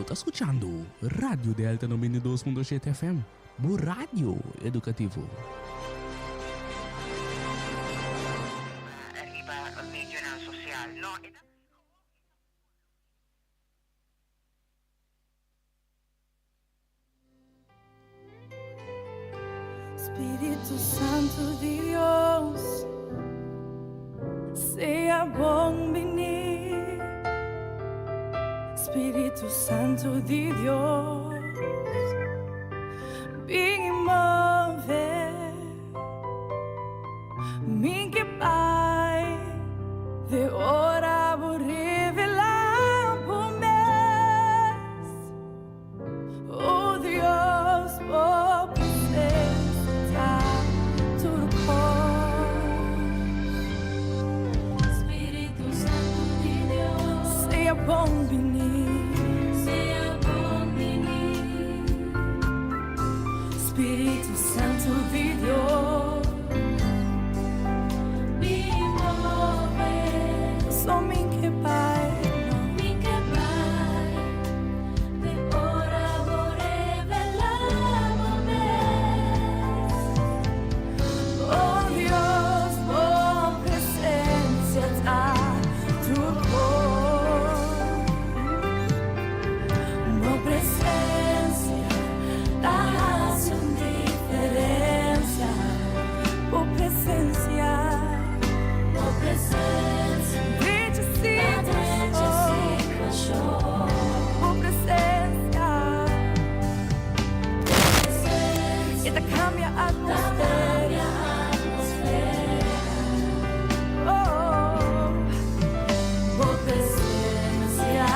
Bo ta skuchando Radio Delta 92.7 FM, bo radio edukativo. Riba medionan sosial. No, e ta. Spiritu Santu di Dios, sea bon bini. Spiritu Santu di Dios, bin i move. Mi ke bai de ora bo revelá bo mes. O Dios, bo presencia ta tur kos. Spiritu Santu di Dios. Sea bon bini. Sea bon bini. Spiritu Santu di Dios. Bin move. So mi ke bai, no. Mi ke bai. Te ora bo revelá bo mes. Oh Dios, bo presencia ta tur kos. Bo presencia ta hasi un diferencia. Bo presencia, Bo presencia drecha ta drecha situacion. situacion. Bo presencia, Bo presencia e ta cambia ta atmosfera. cambia atmosfera. Oh, Bo presencia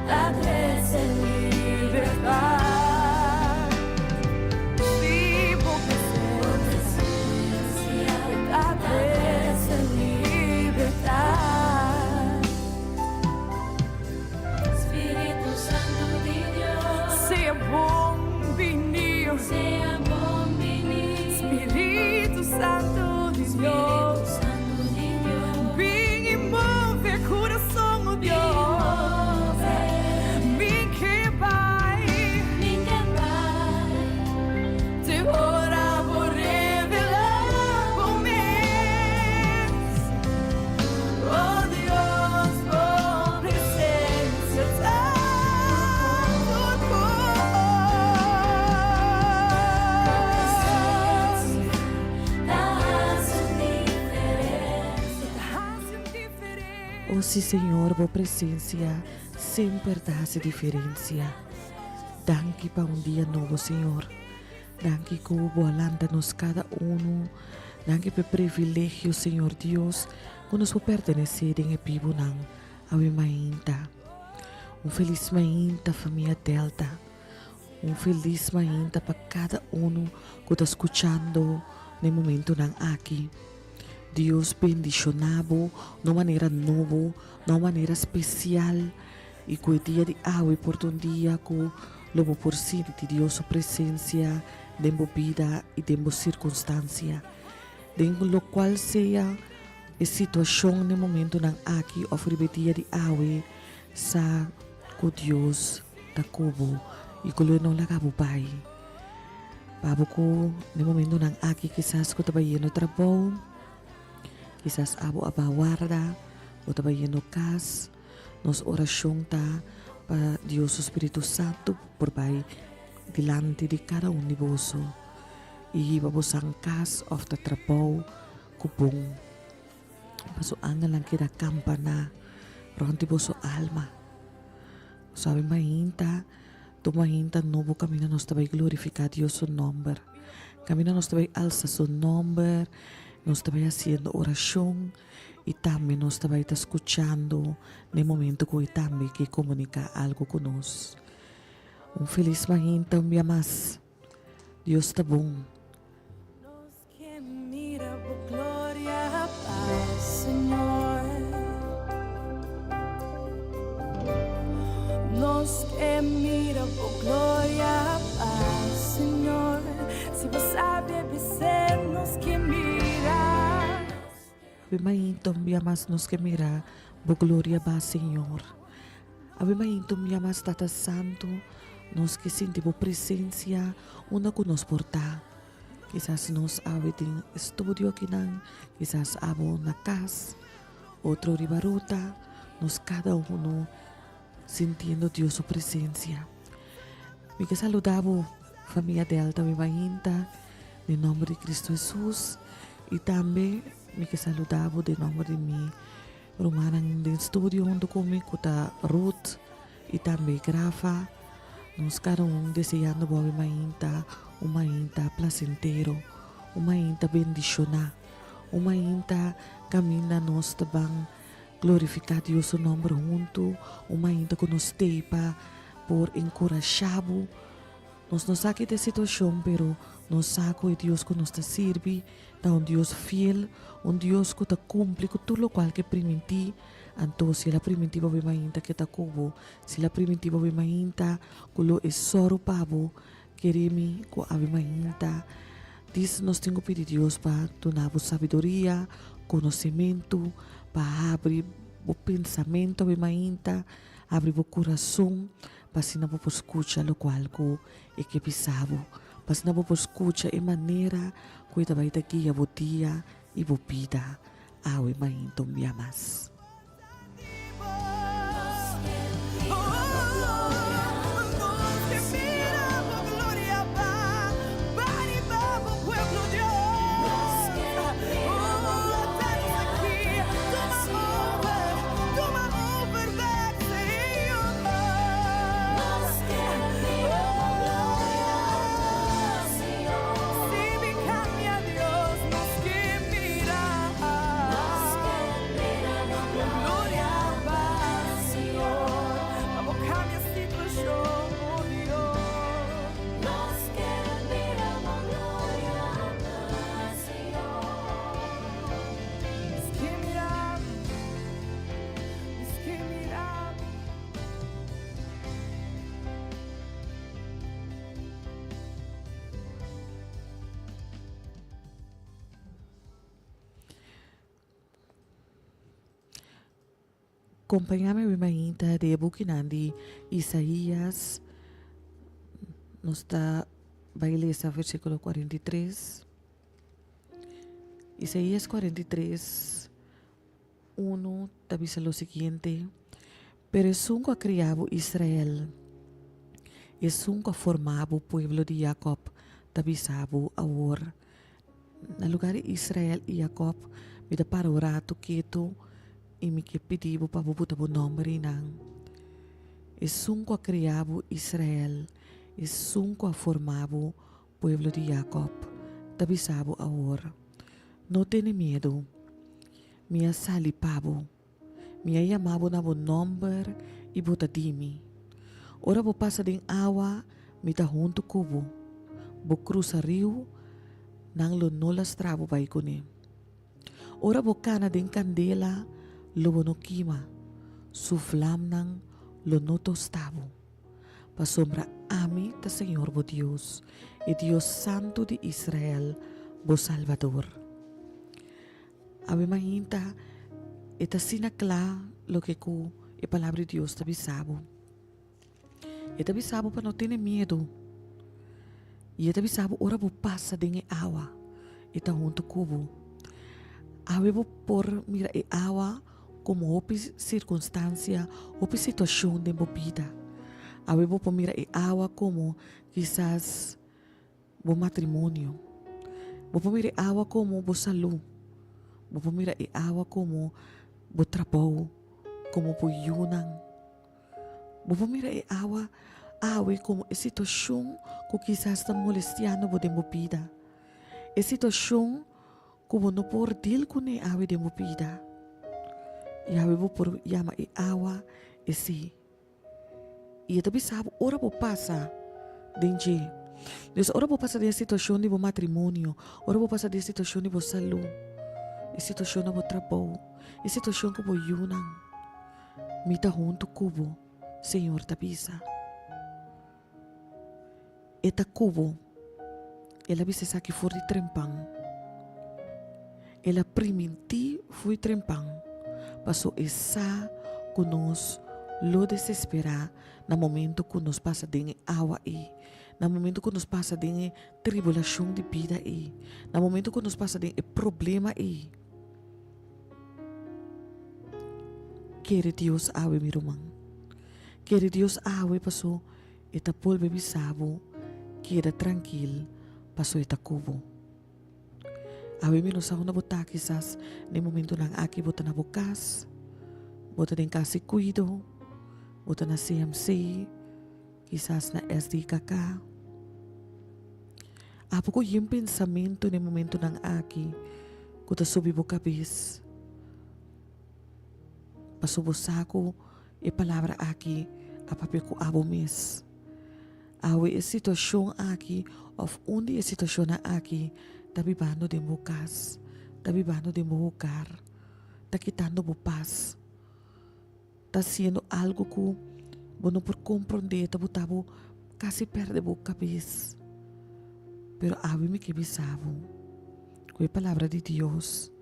ta trece libertad. Sí, bo Bo presencia presencia ta ta trece trece libertad. Spiritu Santu di Dios. Sea bon bini, Sea bon bini. Spiritu Santu di Spiritu Dios. Santu di Dios. Bin i move kurason, oh Bin Dios. move. Mi ke bai, Mi ke bai. te ora bo revelá bo mes. Oh Dios, bo presencia ta tur kos. Ta hasi un diferencia. Ta hasi un diferencia. O sí Señor, bo presencia semper ta hasi diferencia. Danki pa un dia nobo, Señor. Danki ku bo a lanta nos kada unu. Danki pa e privilegio, Señor Dios, ku nos por pertenesé den e bibunan awe mainta. Un felis mainta, famia Delta. Un felis mainta pa kada unu ku ta skuchando na e momentunan aki. Dios bendishoná bo na un manera nobo, na un manera spesial, i ku e dia di awe por ta un dia ku lo bo por sinti Dios su presensia den bo bida i den bo sirkunstansia. Den lokual sea e situashon na e momentunan aki òf riba e dia di awe, sa ku Dios ta ku bo i ku lo e no laga bo bai. Pa bo ku na e momentunan aki kisas ku ta bayendo trabou, kisas abo a ba warda, bo ta bayendo kas, nos orashon ta pa Dios su Spiritu Santu por bai dilanti di kada un di boso i hiba bosan kas òf ta trabou ku bon. Pa su angelnan keda kampaná rònt di boso alma. Sabi mainta, tur mainta nobo kaminda nos ta bai glorifiká Dios su nòmber. Kaminda nos ta bai alsa su nòmber, nos ta bai hasiendo orashon i tambe nos ta bai ta skuchando na e momento ku e tambe ke komuniká algu ku nos. Un felis mainta un bia mas. Dios ta bon. Nos ke mira bo gloria, paz, Señor. Nos ke mira bo gloria, paz, Señor. Si bo sabi bis'é, nos ke mira. Be mainta un bia mas nos ke mira bo gloria ba Señor. Awe mainta un bia mas Tata Santu, nos ke sinti bo presensia unda ku nos por ta. Kisas nos awe den estudio akinan, kisas abo na kas, otro riba ruta, nos kada uno sintiendo Dios su presensia. Mi ke saluda bo famia Delta awe mainta den nomber di Cristo Jesus y tambe mi ke saluda bo den nomber di mi Rumannan den studio huntu ku mi ku ta Ruth i tambe Grafa. Nos kada un deseando bo awe mainta un mainta plasentero, un mainta bendishoná, un mainta kaminda nos ta ban glorifiká Dios su nòmber huntu, un mainta ku nos t'ei pa por enkurashá bo. Nos no sa ki ta e situashon, pero nos sa ku e Dios ku nos ta sirbi ta un Dios fiel, un Dios ku ta kumpli ku tur lokual ke primintí. Anto, si el a primintí bo bin mainta ke ta ku bo, si el a primintí bo bin mainta ku lo e sòru pa bo, kere mi ku awe mainta. Dis nos tin ku pidi Dios pa duna bo sabiduria, konosementu, pa habri bo pensamentu awe mainta, habri bo kurason. Pa asina bo por skucha lokual ku e ke bisa bo, pa asina bo por skucha e manera ku e ta bai ta guia bo dia i bo bida awe mainta un bia mas. Kompañá mi awe mainta den e bukinan di Isaías. Nos ta bai lesa versíkulo 43. Isaías 43, unu ta bisa lo siguiente, Pero esun ku a kria bo, Israel, esun ku a forma bo, pueblo di Jakòb, ta bisa bo awor, Na lugar di Israel i Jakòb, mi ta para un ratu ketu i mi ke pidi bo pa bo buta bo nòmber einan. Esun ku a kria bo, Israel, esun ku a forma bo, Pueblo di Jakòb, ta bisa bo awor, No tene miedu. Mi a sali pa bo. Mi a yama bo na bo nòmber i bo ta di mi. Ora bo pasa den awa, mi ta huntu ku bo. Bo krusa riu, nan lo no lastra bo bai kuné. Ora bo kana den kandela, lo bo no kima, su vlamnan lo no tosta bo. Pasobra ami ta Señor bo Dios, e Dios Santu di Israel, bo Salbador. Awe mainta e ta asina kla loke ku e Palabra di Dios ta bisa bo. E ta bisa bo pa no tene miedu. I e ta bisa bo ora bo pasa den e awa, e ta huntu ku bo. Awe bo por mira e awa Komo hopi sirkunstansia, hopi situashon den bo bida. Awe bo por mira e awa komo kisas bo matrimonio. Bo por mira e awa komo bo salú. Bo por mira e awa komo bo trabou, komo bo yunan. Bo por mira e awa awe komo e situashon ku kisas ta molestiando bo den bo bida. E situashon Ku bo no por deal kuné awe den bo bida. I awe bo por yama e awa esei. I e ta bisa bo ora bo pasa den dje. Dus ora bo pasa den e situashon di bo matrimonio, ora bo pasa den e situashon di bo salú, e situashon na bo trabou, e situashon ku bo yunan, mi ta huntu ku bo, Señor ta bisa. E ta ku bo. El a bisa esaki for di trempan. El a primintí for di trempan, paso e sa ku nos lo desesperá na momento ku nos pasa den e awa ei, na momento ku nos pasa den e tribulashon di bida ei, na momento ku nos pasa den e problema ei. Kere Dios awe, mi ruman. Kere Dios awe paso e ta bolbe bisa bo keda trankil paso e ta ku bo. Awe mi no sa unda bo ta kisas den momentonan aki bo ta na bo kas, bo ta den kas di kuido, bo ta na CMC, kisas na SDKK. Abo ku yen pensamentu den momentonan aki ku ta subi bo kabes? Pasobra bo sa ku e palabra aki a papia ku abo mes. Awe e situashon aki òf un di e situashonnan aki ta bibando den bo kas, ta bibando den bo hogar, ta kitando bo pas, ta hasiendo algu ku bo no por komprondé, ta bota bo kasi pèrdè bo kabes. Pero awe mi ke bisa bo ku e palabra di Dios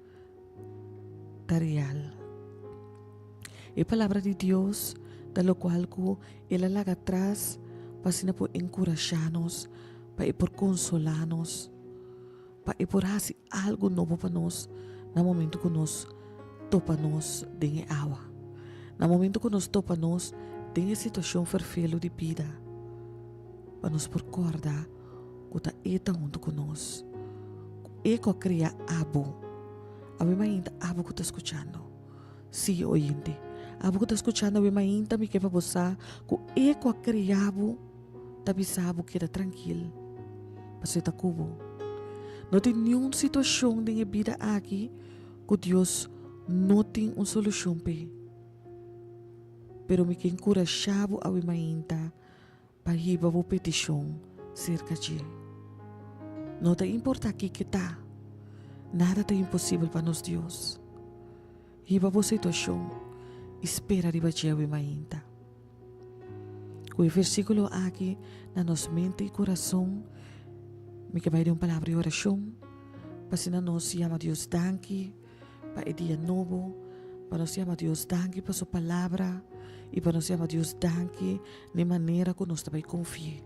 ta real. E palabra di Dios ta lokual ku el a laga atras pa asina por enkurashá nos, pa e por konsolá nos, pa e por hasi algu nobo pa nos na momentu ku nos topa nos den e awa, na momentu ku nos topa nos den e situashon ferfelu di bida, pa nos por kòrda ku ta e ta huntu ku nos, ku e ku a kria abo. Awe mainta abo ku ta skuchando. Sí, oyente, abo ku ta skuchando awe mainta mi ke pa bo sa ku e ku a kria bo ta bisa bo keda trankil, pasobra e ta ku bo. No tin niun situashon den e bida aki ku Dios no tin un solushon p'e. Pero mi ke enkurashá bo awe mainta pa hiba bo petishon serka dje. No ta importá kiko ta, nada ta imposibel pa nos Dios. Hiba bo situashon i spera riba dje awe mainta. Ku e versíkulo aki na nos mente i kurason, mi ke bai den un palabra di orashon pa asina nos yama Dios danki pa e dia nobo, pa nos yama Dios danki pa su palabra i pa nos yama Dios danki n'e manera ku nos ta bai konfi'é.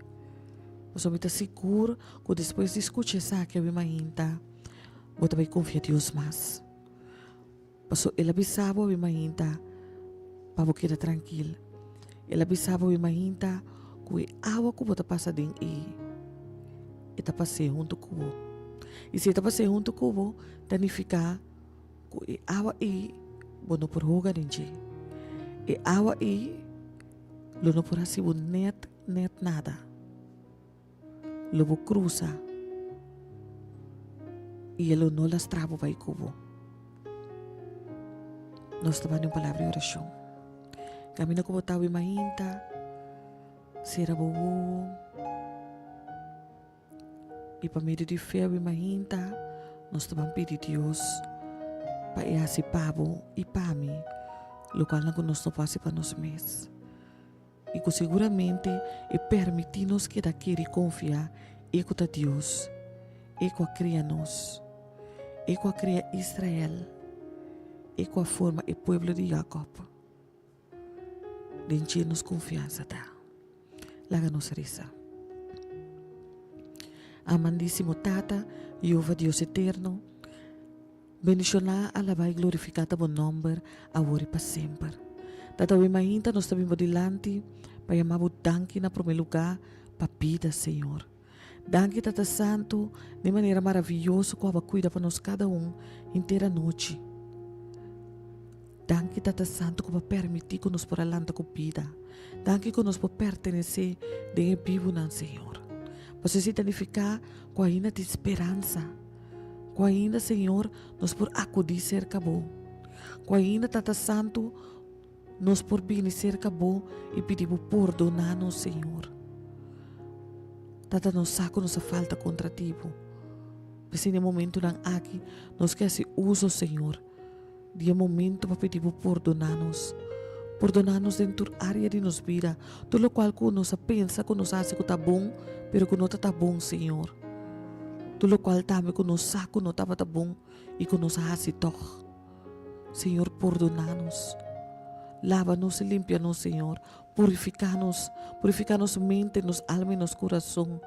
Pasobra mi ta sigur ku despues di skucha esaki awe mainta, bo ta bai konfia Dios mas. Pasobra el a bisa bo awe mainta pa bo keda trankil. El a bisa bo awe mainta ku e awa ku bo ta pasa den ei, e ta pas'é huntu ku bo. I si e ta pas'é huntu ku bo, ta nifiká ku e awa ei bo no por hoga den dje. E awa ei lo no por hasi bo nèt nèt nada. Lo bo krusa i e lo no lastra bo bai ku bo. Nos ta manda un palabra di orashon. Kaminda ku bo ta awe mainta, sera bo wowo i pa medio di fe awe mainta nos ta ban pidi Dios pa e hasi pa bo i pa mi lokualnan ku nos no por hasi pa nos mes. I ku seguramente e permití nos keda kere i konfia e ku ta Dios, e ku a kria nos, e ku a kria Israel, e ku a forma e pueblo di Jakòb. Den dje nos konfiansa ta. Laga nos resa. Amandísimo Tata, Jehová Dios eterno, Bendishoná, alabá i glorifiká ta bo nòmber awor i pa semper. Tata awe mainta nos ta bin bo dilanti pa yama bo danki na promé lugá pa bida, Señor. Danki Tata Santu den manera maravioso ku abo a kuida pa nos kada un henter anochi. Danki Tata Santu ku bo a permití ku nos por a lanta ku bida. Danki ku nos por pertenesé den e bibunan, Señor. Pasobra esei ta nifiká ku ainda tin speransa. Ku ainda, Señor, nos por akudí serka Bo. Ku ainda, Tata Santu, nos por bini serka Bo i pidi Bo pordoná nos, Señor. Tata, nos sa ku nos a falta kontra ti Bo. P'esei den e momentunan aki nos ke hasi uso, Señor, di e momento pa pidi Bo pordoná nos. Pordoná nos den tur área di nos bida, tur lokual ku nos a pensa ku nos a hasi ku ta bon, pero ku no ta ta bon, Señor. Tur lokual tambe ku nos sa ku no tabata bon i ku nos a hasi tòg. Señor, pordoná nos. Laba nos i limpia nos, Señor. Purifiká nos. Purifiká nos mente, nos alma i nos kurason.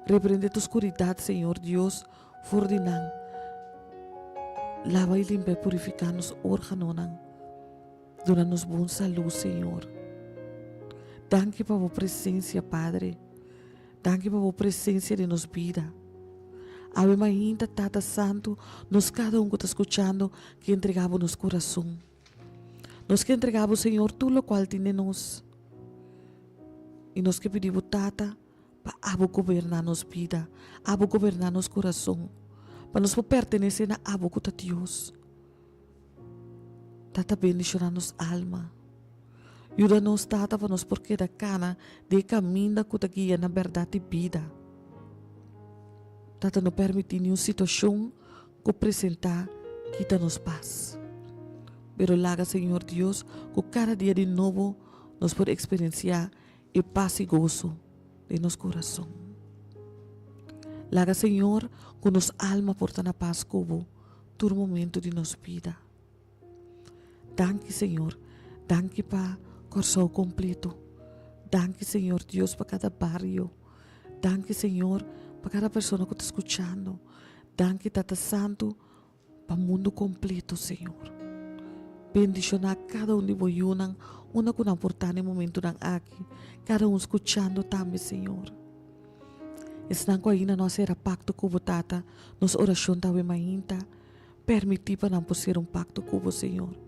Reprende tur skuridat, Señor Dios, for di nan. Laba i limpia i purifiká nos órganonan. Duna nos bon salú, Señor. Danki pa bo presensia, Padre. Danki pa bo presensia den nos bida. Awe mainta, Tata Santu, nos kada un ku ta skuchando ke entrega bo nos kurason. Nos ke entrega bo, Señor, tur lokual tin den nos. I nos ke pidi bo, Tata, pa abo goberná nos bida, abo goberná nos kurason, pa nos por pertenesé na abo ku ta Dios. Tata bendishoná nos alma. Yuda nos, Tata, pa nos por keda kana den e kaminda ku ta guia na bèrdat i bida. Tata, no pèrmití niun situashon ku presentá kita nos pas. Pero laga, Señor Dios, ku kada dia di nobo nos por eksperensiá e pas i goso den nos kurason. Laga, Señor, ku nos alma por ta na pas ku bo tur momento di nos bida. Danki, Señor. Danki pa Kòrsou kompleto. Danki, Señor Dios, pa kada bario. Danki, Señor, pa kada persona ku ta skuchando. Danki, Tata Santu, pa mundu kompleto, Señor. Bendishoná kada un di bo yunan unda ku nan por ta na e momentunan aki, kada un skuchando tambe, Señor. Esnan ku ainda no a sera pakto ku bo, Tata, nos orashon ta awe mainta. Permití pa nan por sera un pakto ku bo, Señor.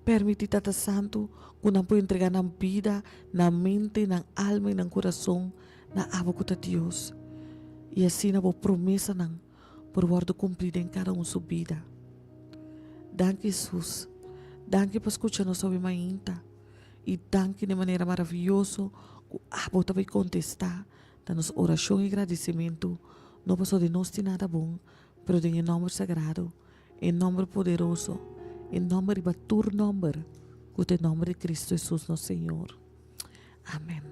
Permití, Tata Santu, ku nan por entregá nan bida, nan mente, nan alma i nan kurason na abo ku ta Dios. I asina bo promesanan por wòrdu kumplí den kada un su bida. Danki, Hesus. Danki pa skucha nos awe mainta. I danki den manera maravioso ku abo ta bai kontestá na nos orashon i gradisimentu, no pasobra di nos tin nada bon, pero den e nòmber sagrado, e nòmber poderoso, e nòmber riba tur nòmber, ku ta e nòmber di Kristu Hesus nos Señor. Amèn.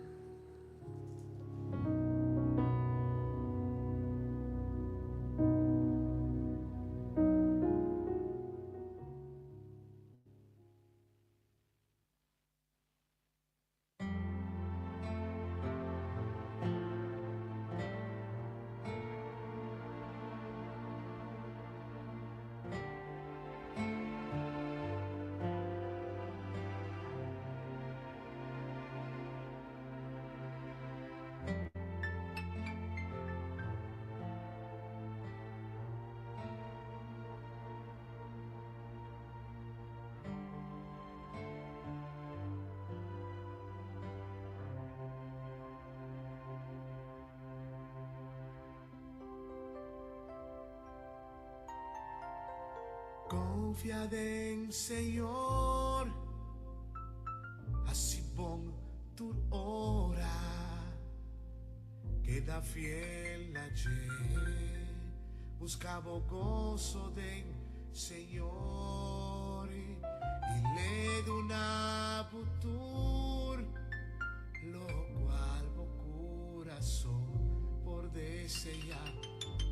Confia den Señor, haci bon tur ora, keda fiel na dje, busca bo goso den Señor, i l'e duna bo tur locual bo curason por desea.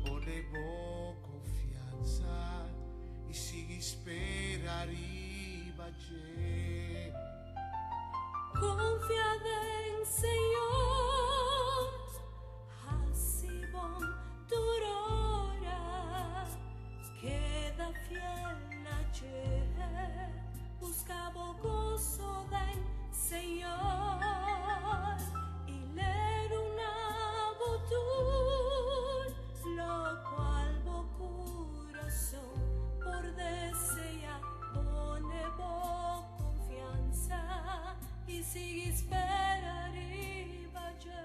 Pone bo confiansa i sigui spera riba dje. Confia den Señor, haci bon tur ora, keda fiel na dje, busca bo goso den Señor, i l'e duna bo tur locual bo curason por desea. Pone bo confiansa i sigui spera riba dje.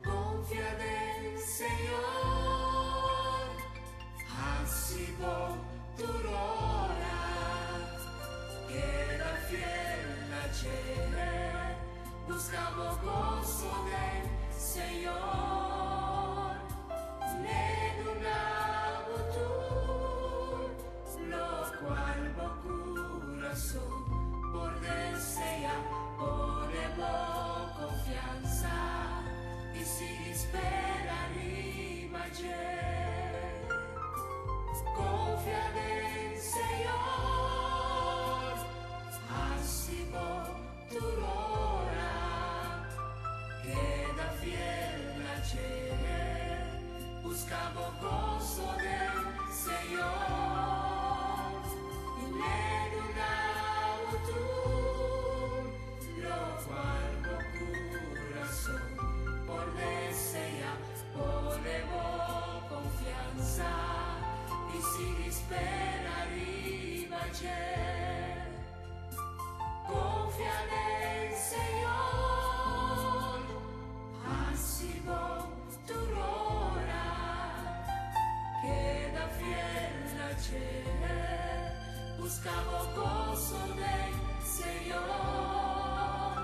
Confia den Señor, haci bo tur ora, keda fiel na dje, busca bo goso den Señor, l'e duna bo tur lo. Señor, hasi bo tur ora, keda fiel na dje, buska bo goso den Señor, i l'e duna bo tur lokual bo kurason por desea. Pone bo konfiansa i sigui spera riba dje. Konfia den Señor, hasi bon tur ora, keda fiel na dje, buska bo goso den Señor.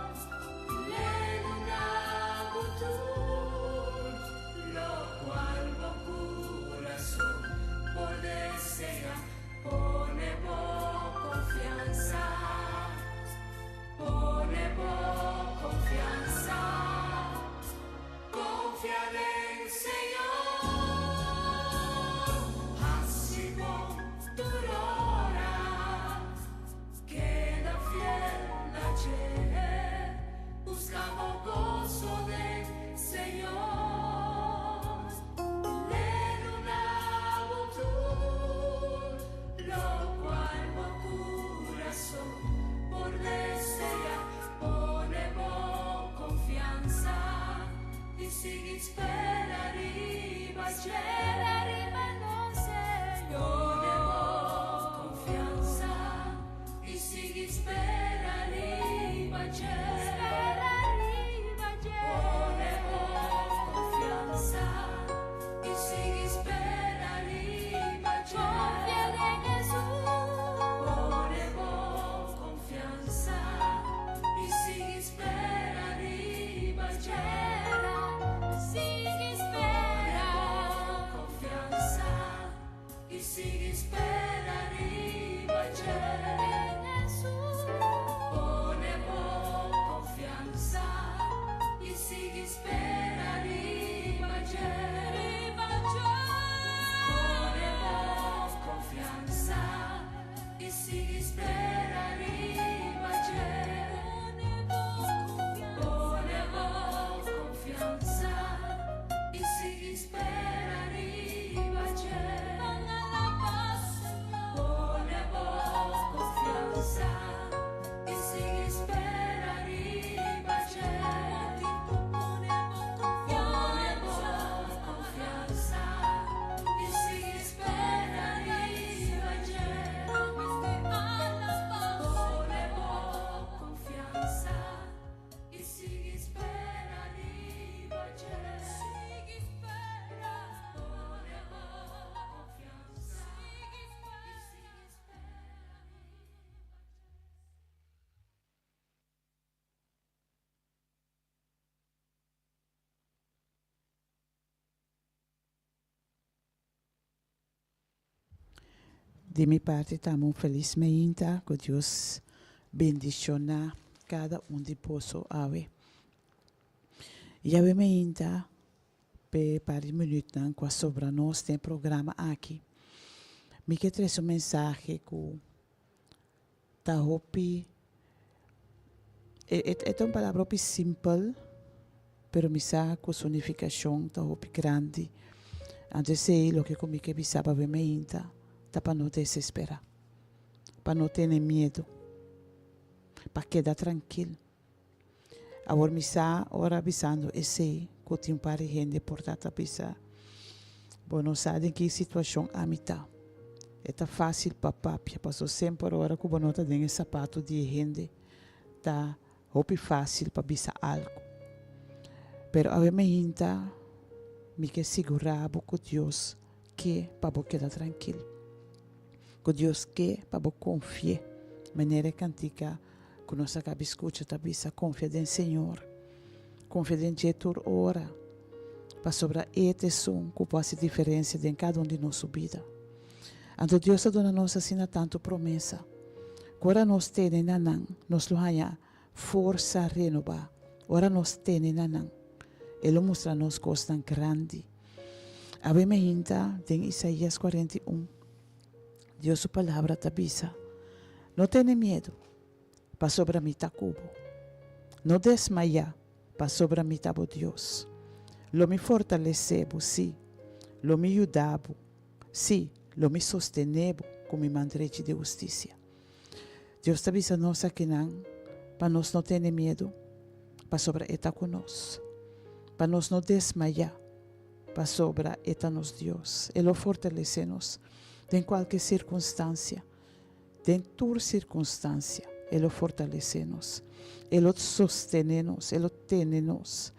L'e duna bo tur locual bo curason por desea. Pone bo confiansa, pone bo confiansa, confia den Señor. Haci bon tur ora. Keda fiel na dje, buska bo goso den Señor. L'e duna bo tur locual bo curason por desea. Pone bo confiansa y sigui spera riba dje. Pone bo confiansa y sigui spera riba dje. Pone bo confiansa y sigui spera riba dje. Pone bo confiansa y sigui spera riba dje. Pone bo confiansa y sigui spera riba dje. Pone bo confiansa y sigui spera riba dje. Pone bo confiansa y sigui spera riba dje. Pone bo confiansa y sigui spera riba dje. Pone bo confiansa y sigui spera riba dje. Pone bo confiansa y sigui spera riba dje. Pone bo confiansa y sigui spera riba dje. Pone bo confiansa y sigui spera riba dje. Di mi parti tambe un felis meinta ku Dios bendishoná kada un di boso awe. Yawe meinta p'e par di minütnan ku a sobra nos den e programa aki, mi ke trese un mensahe ku ta hopi, e ta un palabra hopi simpel, pero mi sa ku su nifikashon ta hopi grandi. Anto esei loke ku mi ke bisa pa bo meinta ta pa no desesperá, pa no tene miedu, pa keda trankil. Awor mi sa ora bisando esei ku tin un par di hende por ta ta bisa, Bo no sa den ki situashon ami ta. E ta fásil pa papia, pasobra semper ora ku bo no ta den e sapato di e hende ta hopi fásil pa bisa algu. Pero awe mainta mi ke sigurá bo ku Dios ke pa bo keda trankil, ku Dios ke pa bo konfi'é, manera e kantika ku nos a kabi skucha ta bisa, Konfia den Señor, konfia den dje tur ora, pasobra E ta esun ku por hasi diferensia den kada un di nos su bida. Anto Dios a duna nos asina tantu promesa, ku ora nos tene na nan, nos lo haña forsa renobá. Ora nos tene na nan, E lo mustra nos kosnan grandi. Awe mi hinta den Isaías 41. Dios su palabra ta bisa, No tene miedu, pasobra mi ta ku bo. No desmayá, pasobra mi ta bo Dios. Lo mi fortalesé bo, sí, lo mi yuda bo, sí, lo mi sostené bo ku mi man drechi di hustisia. Dios ta bisa nos akinan pa nos no tene miedu, pasobra e ta ku nos, pa nos no desmayá, pasobra e ta nos Dios. E lo fortalesé nos den kualke sirkunstansia, den tur sirkunstansia e lo fortalesé nos, e lo sostené nos, e lo tene nos.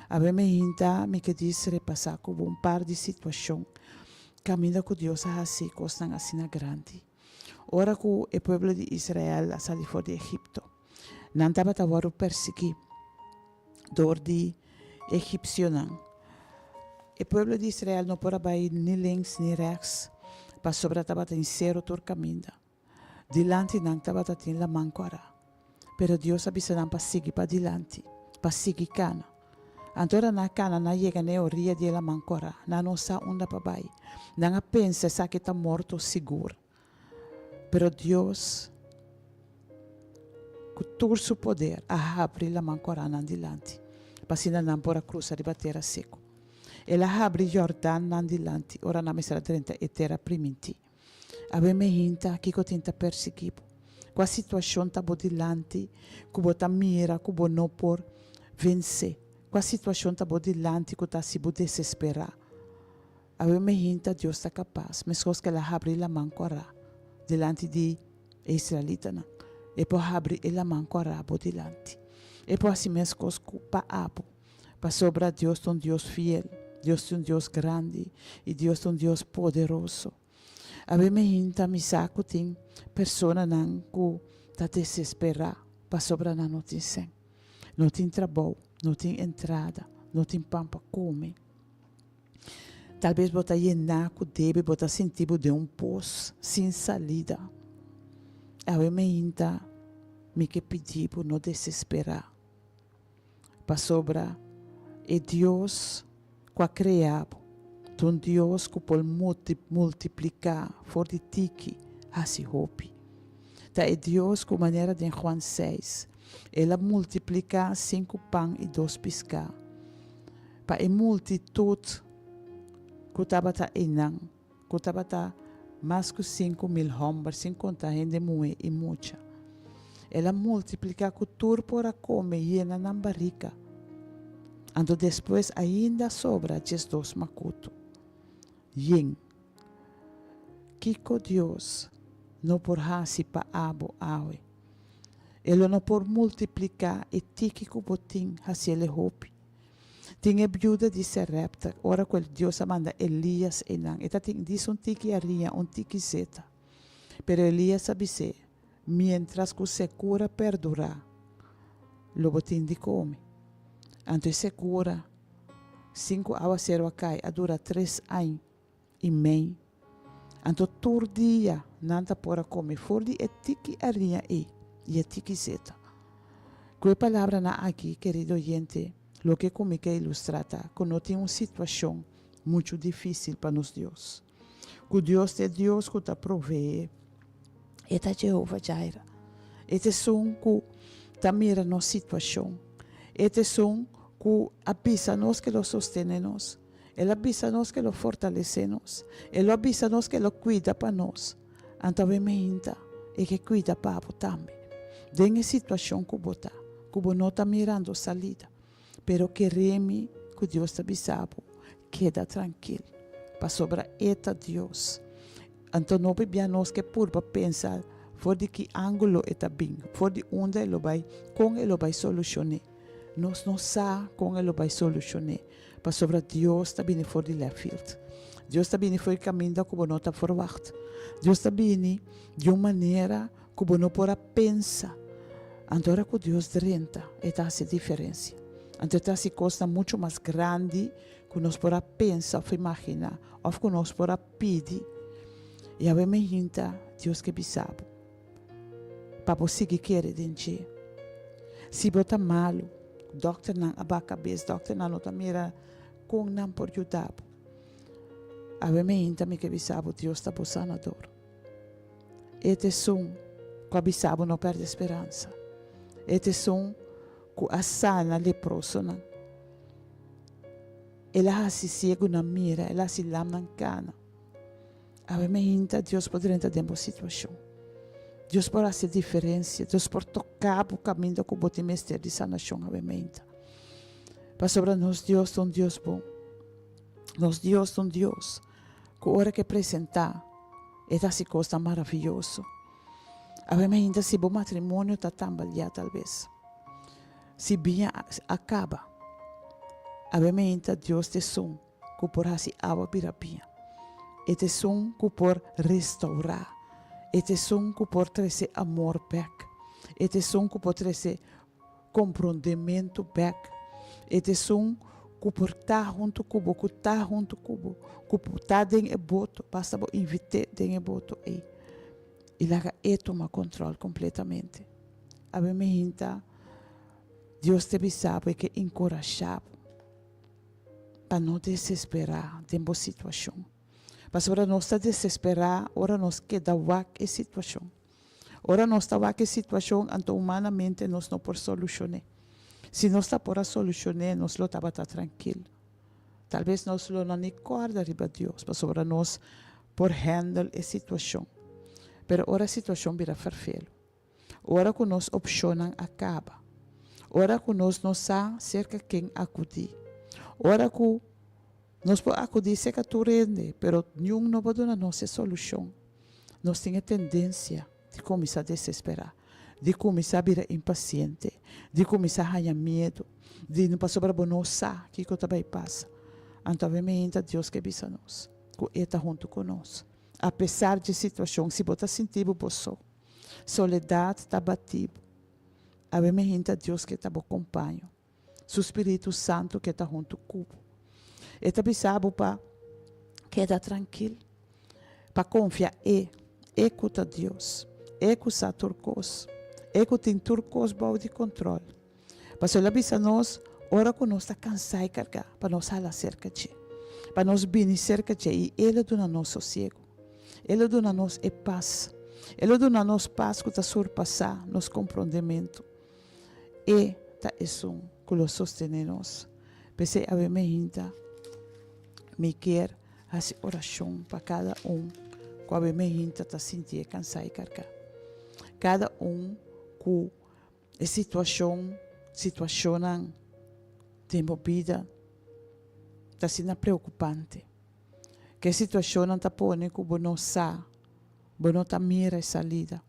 Awe mi hinta mi ke dis repasá ku bo un par di situashon kaminda ku Dios a hasi kosnan asina grandi. Ora ku e pueblo di Israel a sali for di Egipto, nan tabata wòrdu persiguí dor di egipsionan. E pueblo di Israel no por a bai ni links ni rèks, pasobra tabatin seru tur kaminda. Dilanti nan tabata tin laman kòrá. Pero Dios a bisa nan pa sigui padilanti, pa sigui kana. Anto ora nan a kana, nan a yega na e oria di e laman kòrá. Nan no sa unda pa bai. Nan a pensa esaki ta morto sigur. Pero Dios, ku tur su poder, a habri laman kòrá nan dilanti, pa asina nan por a krusa riba tera seku. El a habri Jordan nan dilanti ora nan mester a drenta e tera primintí. Awe me hinta kiko tin ta persiguí bo. Kua situashon ta bo dilanti ku bo ta mira ku bo no por vensé? Kua situashon ta bo dilanti ku ta hasi bo desesperá? Awe me hinta Dios ta kapas, meskos ku el a habri laman kòrá dilanti di e israelitanan, e por habri e laman kòrá bo dilanti. E por hasi meskos ku pa abo. Pasobra Dios ta un Dios fiel, Dios ta un Dios grandi i Dios ta un Dios poderoso. Awe mi hinta mi sa ku tin personanan ku ta desesperá pasobra nan no tin sèn, no tin trabou, no tin entrada, no tin pan pa kome. Talbes bo ta yená ku debe, bo ta sinti bo den un pos sin salida. Awe mi hinta mi ke pidi bo no desesperá. Pasobra e Dios ku a krea bo ta un Dios ku por multipliká for di tiki hasi hopi. Ta e Dios ku manera den Juan seis, El a multipliká sinku pan i dos piská pa e multitut ku tabata einan, ku tabata mas ku 5000 hòmber, sin konta hende muhé i mucha. El a multipliká ku tur por a kome yena nan barika. Anto despues ainda a sobra 12 makutu yen. Kiko Dios no por hasi pa abo awe? E lo no por multipliká e tiki ku bo tin hasiel e hopi? Tin e biuda di Serepta, ora ku Dios a manda Elias einan, e ta tin dis un tiki haria, un tiki zeta. Pero Elias a bis'é, Miéntras ku sekura perdurá, lo bo tin di kome. Anto e sekura, sin ku awaseru a kai, a dura tres añ i mei. Anto tur dia nan ta por a kome for di e tiki haria ei i e tiki zeta. Ku e palabranan aki, kerido oyente, loke ku mi ke ilustrá ta ku no tin un situashon muchu difísil pa nos Dios. Ku Dios ta e Dios ku ta proveé. E ta Jehova Jireh. E ta esun ku ta mira nos situashon. E ta esun ku a bisa nos ku e lo sostené nos. El a bisa nos ku e lo fortalesé nos. E lo a bisa nos ku e lo kuida pa nos. Anto awe meinta e ke kuida pa bo tambe. Den e situashon ku bo ta, ku bo no ta mirando salida. Pero kere mi ku Dios ta bisa bo, keda trankil, pasobra e ta Dios. Anto no pabia nos ke purba pensa for di ki ángulo e ta bin, for di unda e lo bai, kon e lo bai solushon'é. Nos no sa kon e lo bai solushon'é. Pasobra Dios ta bini for di left field. Dios ta bini for di kaminda ku bo no ta forwagt. Dios ta bini di un manera ku bo no por a pensa. Anto ora ku Dios drenta, e ta hasi diferensia. Anto e ta hasi kosnan muchu mas grandi ku nos por a pensa òf imaginá òf ku nos por a pidi. I awe mi hinta Dios ke bisa bo pa bo sigui kere den dje. Si bo ta malu, dòkternan a bak kabes, dòkternan no ta mira kon nan por yuda bo. Awe mi hinta mi ke bisa bo Dios ta bo sanador. E ta esun ku a bisa bo no pèrdè speransa. E ta esun ku a sana leprosonan. El a hasi siegunan mira, el a hasi lamnan kana. Awe meinta Dios por drenta den bo situashon. Dios por hasi diferensia. Dios por toka bo kaminda ku bo tin mester di sanashon awe meinta. Pasobra nos Dios ta un Dios bon. Nos Dios ta un Dios ku ora ke presentá e ta hasi kosnan maravioso. Awe meinta si bo matrimonio ta tambaliá talbes, si biña a kaba, awe meinta Dios ta esun ku por hasi awa bira biña. E ta esun ku por restourá. E ta esun ku por trese amor bèk. E ta esun ku por trese komprondementu bèk. E ta esun ku por ta huntu ku bo, ku ta huntu ku bo, ku por ta den e boto, basta bo invit'é den e boto ei i laga e tuma kòntròl kompletamente. Awe mi hinta Dios ta bisa bo, e ke enkurashá bo. Pa no desesperá den bo situashon. Pasobra nos ta desesperá ora nos keda wak e situashon. Ora nos ta wak e situashon, anto humanamente nos no por solushon'é. Si nos ta por a solushon'é, nos lo tabata trankil. Tal bes nos lo no ni kòrda riba Dios, pasobra nos por hèndel e situashon. Pero ora e situashon bira ferfelu, Ora ku nos opshonnan a kaba. Ora ku nos no sa serka ken akudí. Ora ku nos por akudí serka tur hende, pero niun no por duna nos e solushon. Nos tin e tendensia di kuminsá desesperá, di kuminsá bira impasiente, di kuminsá haña miedu, di pasobra bo no sa kiko ta bai pasa. Anto awe Dios ke bisa nos ku e ta huntu ku nos. Apesar dje situashon, si bo ta sinti bo bo so, Soledad ta bati bo. Awe mi hinta Dios ke ta bo kompaño. Su Spiritu Santu ke ta huntu ku bo. E ta bisa bo pa keda trankil, pa konfia E, E ku ta Dios, E ku sa tur kos, E ku tin tur kos bou di kontrol. Pasobra el a bisa nos, ora ku nos ta kansá i kargá, pa nos hala serka dje, pa nos bini serka dje i E lo duna nos sosiegu. E lo duna nos e pas. E lo duna nos pas ku ta surpasá nos komprondementu. E ta esun ku lo sostené nos. P'esei awe meinta mi kier hasi orashon pa kada un ku awe meinta ta sintié kansá i kargá. Kada un ku E situashon, situashonnan den bo bida ta asina preokupante. Ke situashonnan ta pone ku bo no sa, bo no ta mira e salida.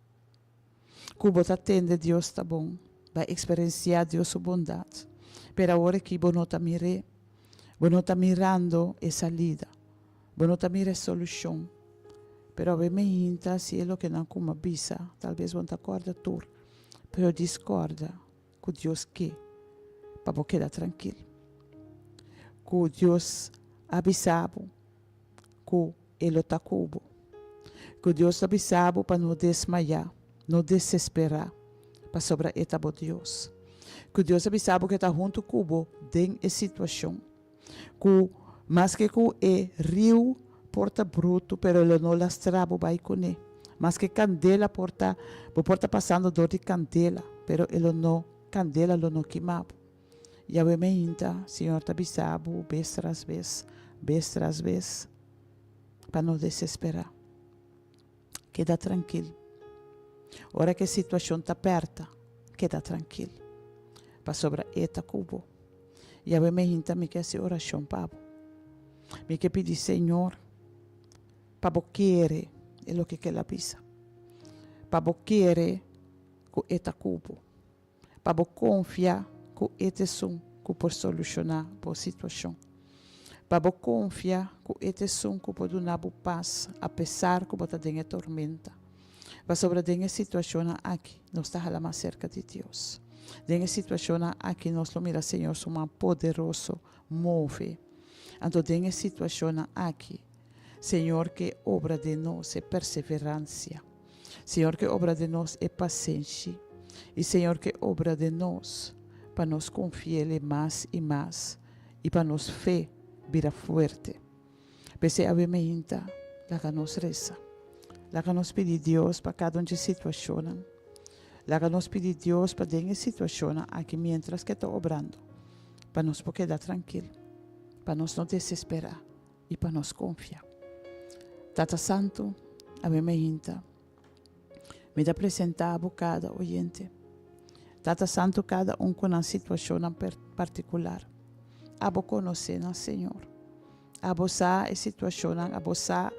Ku bo ta tende Dios ta bon, bo a eksperensiá Dios su bondat, pero awor aki bo no ta mir'é, bo no ta mirando e salida. Bo no ta mira e solushon. Pero awe mi hinta si e loke nan kuma bisa, talbes bo no ta kòrda tur, pero dis kòrda ku Dios ke pa bo keda trankil. Ku Dios a bisa bo ku e lo ta ku bo. Ku Dios a bisa bo pa no desmayá, no desesperá, pasobra e ta bo Dios. Ku Dios a bisa bo ku e ta huntu ku bo den e situashon. Ku maske ku e riu por ta brutu pero lo no lastra bo bai kuné. Maske kandela por ta, bo por ta pasando dor di kandela, pero e lo no, kandela lo no kima bo. Yahweh meinta, Señor ta bisa bo bes tras bes, bes tras bes, pa no desesperá. Keda trankil. Ora ku e situashon ta pèrta, keda trankil, pasobra e ta ku bo. Yahweh me hinta mi ke hasi orashon pa bo. Mi ke pidi Señor pa bo kere e loke ku el a bisa, pa bo kere ku e ta ku bo, pa bo konfia ku e ta esun ku por solushoná bo situashon, pa bo konfia ku e ta esun ku por duna bo pas apesar ku bo ta den e tormenta. Pasobra den e situashonnan aki nos ta hala mas serka di Dios. Den e situashonnan aki nos lo mira Señor su man poderoso move. Anto den e situashonnan aki Señor ke obra den nos e perseveransia. Señor ke obra den nos e pasenshi. I Señor ke obra den nos pa nos konfi'El mas i mas i pa nos fe bira fuerte. P'esei awe meinta laga nos resa. Laga nos pidi Dios pa kada un dje situashonnan. Laga nos pidi Dios pa den e situashonnan aki miéntras ku e ta obrando, pa nos por keda trankil, pa nos no desesperá i pa nos konfia. Tata Santu, awe mainta mi ta presentá bo kada oyente. Tata Santu, kada un ku nan situashonnan partikular. Abo konosé nan, Señor. Abo sa e situashonnan, abo sa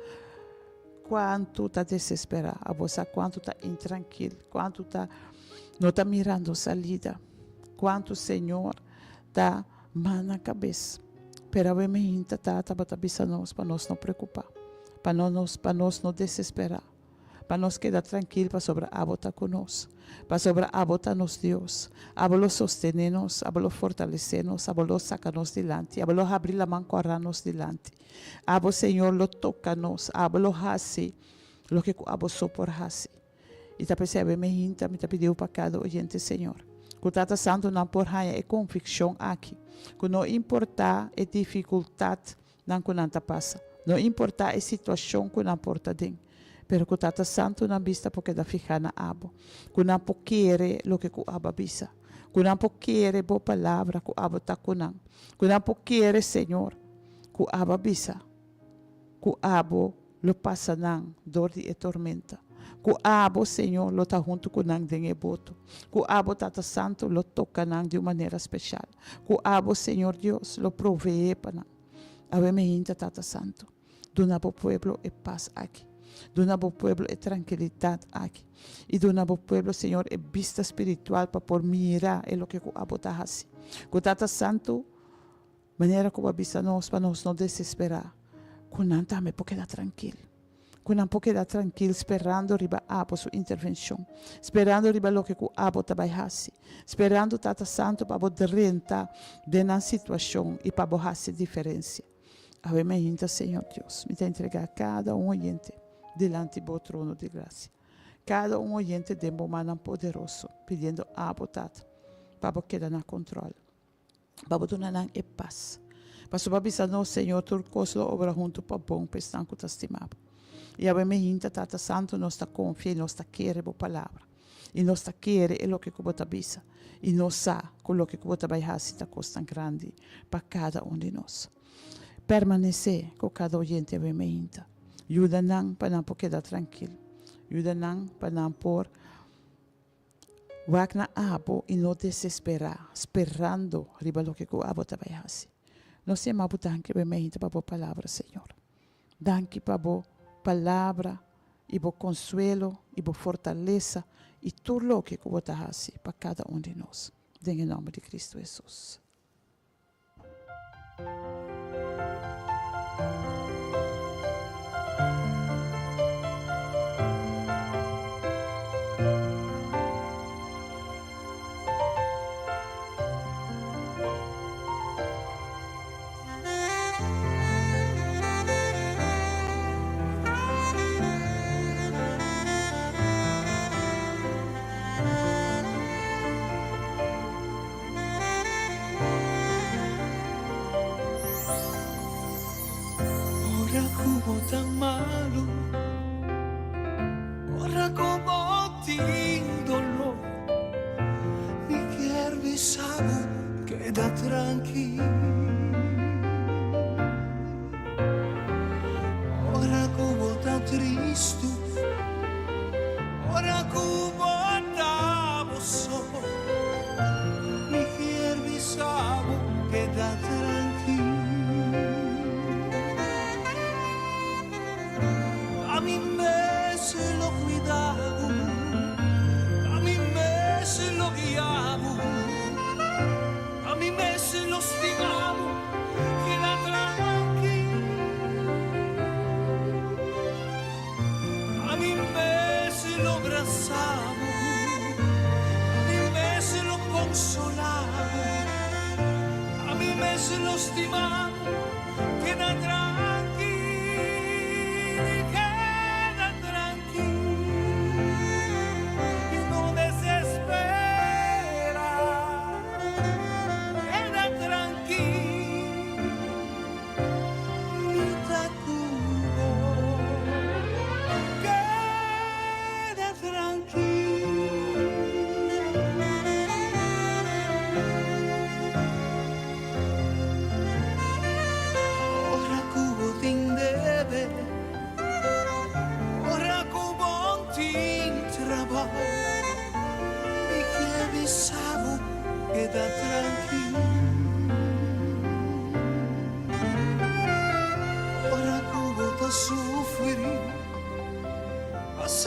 kuantu ta desesperá, abo sa kuantu ta intrankil, kuantu ta no ta mirando salida, kuantu Señor ta man nan kabes. Pero awe mihinta Tata bo ta bisa nos pa nos no preokupá, pa no nos pa nos no desesperá. Pa nos keda trankil pasobra abo ta ku nos, pasobra abo ta nos Dios. Abo lo sostené nos, abo lo fortalesé nos, abo lo saka nos dilanti, abo lo habri laman kòrá nos dilanti. Abo, Señor, lo toka nos, abo lo hasi loke ku abo so por hasi. I ta p'esei awe mi hinta, mi ta pidiu pa kada oyente, Señor, ku Tata Santu nan por haña e konvikshon aki, ku no importá e difikultatnan ku nan ta pasa, no importá e situashon ku nan por ta den, pero ku Tata Santu nan bista por keda fihá na abo, ku nan por kere loke ku abo a bisa, ku nan por kere bo palabra ku abo ta ku nan, ku nan por kere, Señor, ku abo a bisa ku abo lo pasa nan dor di e tormenta, ku abo, Señor, lo ta huntu ku nan den e boto, ku abo, Tata Santu, lo toka nan di un manera speshal, ku abo, Señor Dios, lo proveé pa nan. Awe mi hinta, Tata Santu, duna bo pueblo e pas aki, duna bo pueblo e trankilidat aki, i duna bo pueblo, Señor, e bista spiritual pa por mira e loke ku abo ta hasi. Ku Tata Santu, Manera ku bo a bisa nos pa nos no desesperá, ku nan tambe por keda trankil. Ku nan por keda trankil sperando riba abo su intervenshon, sperando riba loke ku abo ta bai hasi, sperando Tata Santu pa bo drenta den nan situashon i pa bo hasi diferensia. Awe mainta, Señor Dios, mi ta entregá kada un oyente dilanti bo trono di grasia. Kada un oyente den bo mannan poderoso, pidiendo abo, Tata, pa bo keda na kontròl. Pa bo duna nan e pas. Pasobra bo a bisa nos, Señor, tur kos lo obra huntu pa bon pa esnan ku ta stima bo. I awe mehinta, Tata Santu, nos ta konfia i nos ta kere bo palabra. I nos ta kere e loke ku bo ta bisa. I nos sa ku loke ku bo ta bai hasi ta kosnan grandi pa kada un di nos. Permanesé ku kada oyente awe mehinta. Yuda nan pa nan por keda trankil. Yuda nan pa nan por. Wak na abo i no desesperá, sperando riba loke ku abo ta bai hasi. Nos yama bo danki awe meinta pa bo palabra, Señor. Danki pa bo palabra i bo konsuelo i bo fortalesa i tur loke ku bo ta hasi pa kada un di nos. Den e nòmber di Kristu Hesus. Ora ku bo ta malu, ora ku bo tin doló, mi kier bisa bo keda trankil. Ora ku bo ta tristu, ora ku bo ta bo so. Mi kier bisa bo keda trankil. Ta mi mes lo cuida bo, ta mi mes lo guia bo, ta mi mes lo stima bo, keda trankil.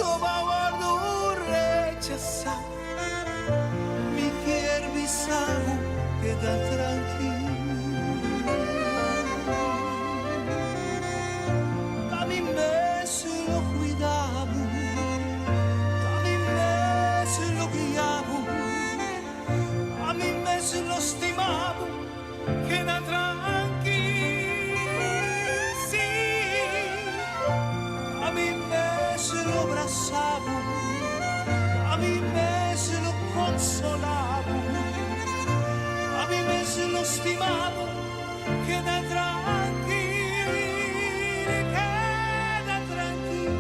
Pasobra wòrdu rechasá. Mi kier bisa bo keda trankil. Ta mi mes lo kuida bo, ta mi mes lo guia bo, ta mi mes lo stima bo, keda trankil. Sí, ta mi mes lo brasa bo, ta mi mes lo konsola bo, ta mi mes lo stima bo, keda trankil, keda trankil,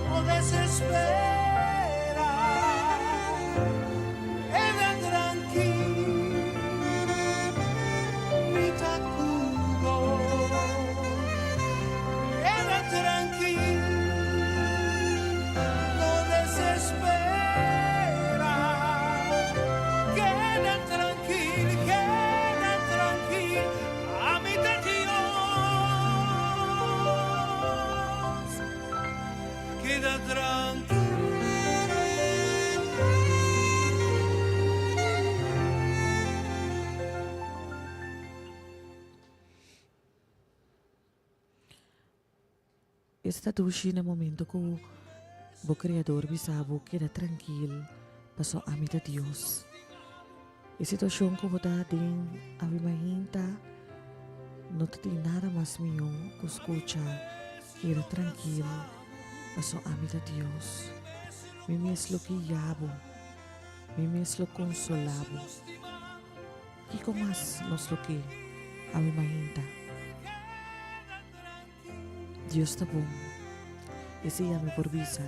no desespera, keda trankil, mi ta ku bo, keda trankil, no desespera, keda trankil, keda trankil, ami ta Dios, keda trankil. Esta dushi na momento ku bo Kreador bisa bo keda trankil paso ami ta Dios. E situashon ku bo ta aden awe mainta no ta tin nada mas mihó ku skucha keda trankil paso ami ta Dios. Mi mes lo guia bo, mi mes lo konsolá bo. Kiko mas nos lo ke awe mainta? Dios ta bon. Esei ami por bisa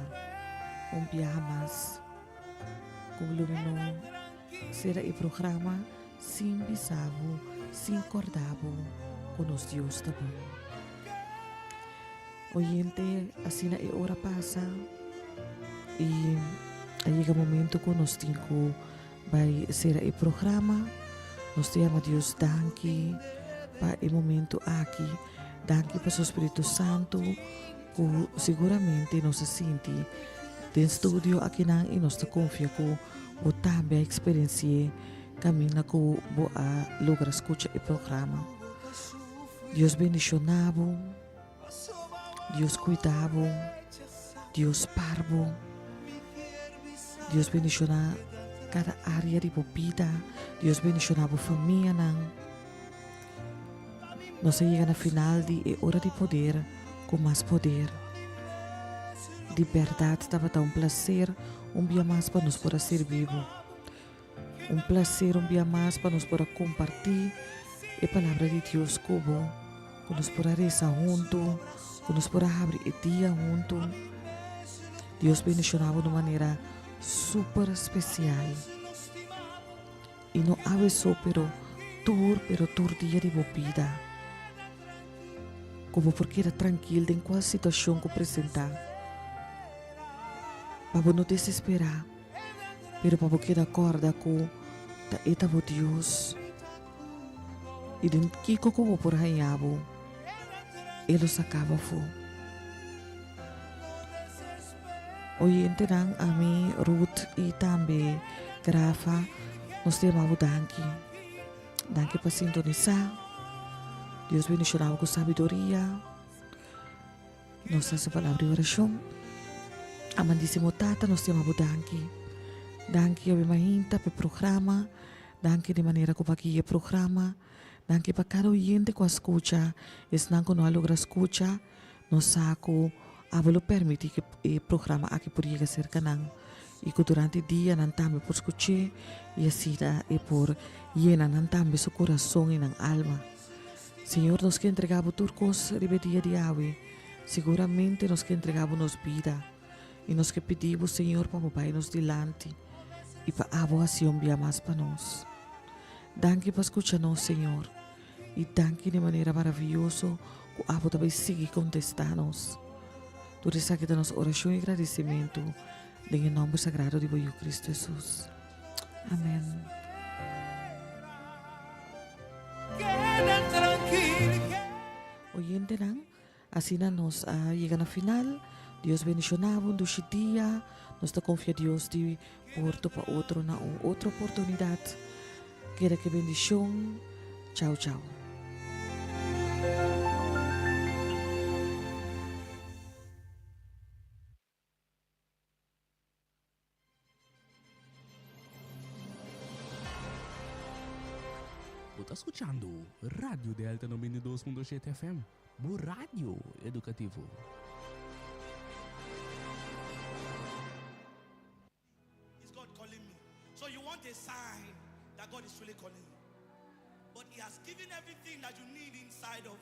un biaha mas ku lo mi no sera e programa sin bisa bo, sin korda bo ku nos Dios ta bon. Oyente, asina e ora pasa i a yega momento ku nos tin ku bai sera e programa. Nos ta yama Dios danki pa e momento aki. Danki pa su Spiritu Santu ku siguramente nos a sinti den studio akinan i nos ta konfia ku bo tambe a eksperensi'é kaminda ku bo a logra skucha e programa. Dios bendishoná bo, Dios kuida bo, Dios par bo, Dios bendishoná kada área di bo bida, Dios bendishoná bo famianan. Nos a yega na final di e Ora di Poder ku Mas Poder. Di bèrdat tabata un plaser un bia mas pa nos por a sirbi bo. Un plaser un bia mas pa nos por a kompartí e Palabra di Dios ku bo, ku nos por a resa huntu, ku nos por a habri e dia huntu. Dios bendishoná bo di un manera super spesial. I no awe so pero tur pero tur dia di bo bida. Ku bo por keda trankil den kual situashon ku presentá. Pa bo no desesperá, pero pa bo keda kòrda ku ta e ta bo Dios. I den kiko ku bo por haña bo, e lo saka bo afó. Oyentenan, ami, Ruth i tambe Grafa, nos ta yama bo danki. Danki pa sintonisá. Dios bendishoná bo ku sabiduria. Nos ta hasi palabra di orashon. Amandísimo Tata, nos ta yama bo danki. Danki awe mainta pa e programa. Danki di manera ku bo a guia e programa. Danki pa kada oyente ku a skucha, esnan ku no a logra skucha. Nos sa ku abo lo permití ku e programa aki por yega serka nan i ku durante e dia nan tambe por skuch'é i asina e por yena nan tambe su kurason i nan alma. Señor, nos ke entregá bo tur kos riba e dia di awe. Siguramente nos ke entregá bo nos bida i nos ke pidí bo, Señor, pa bo bai nos dilanti i pa abo hasi un bia mas pa nos. Danki pa skucha nos, Señor. I danki di manera maravioso ku abo ta bai sigui kontestá nos. Tur esaki ta nos orashon i gradisimentu den e nòmber sagrado di bo Yu Kristu Hesus. Amèn. Oyentenan, asina nos a yega na final. Dios bendishoná bo un dushi dia. Nos ta konfia Dios di por topa otro na un otro oportunidat. Keda ke bendishon. Chau chau. Bo ta skuchando Radio Delta 92.7 FM, bo radio edukativo. Is God calling me? So you want a sign that God is really calling you. But He has given everything that you need inside of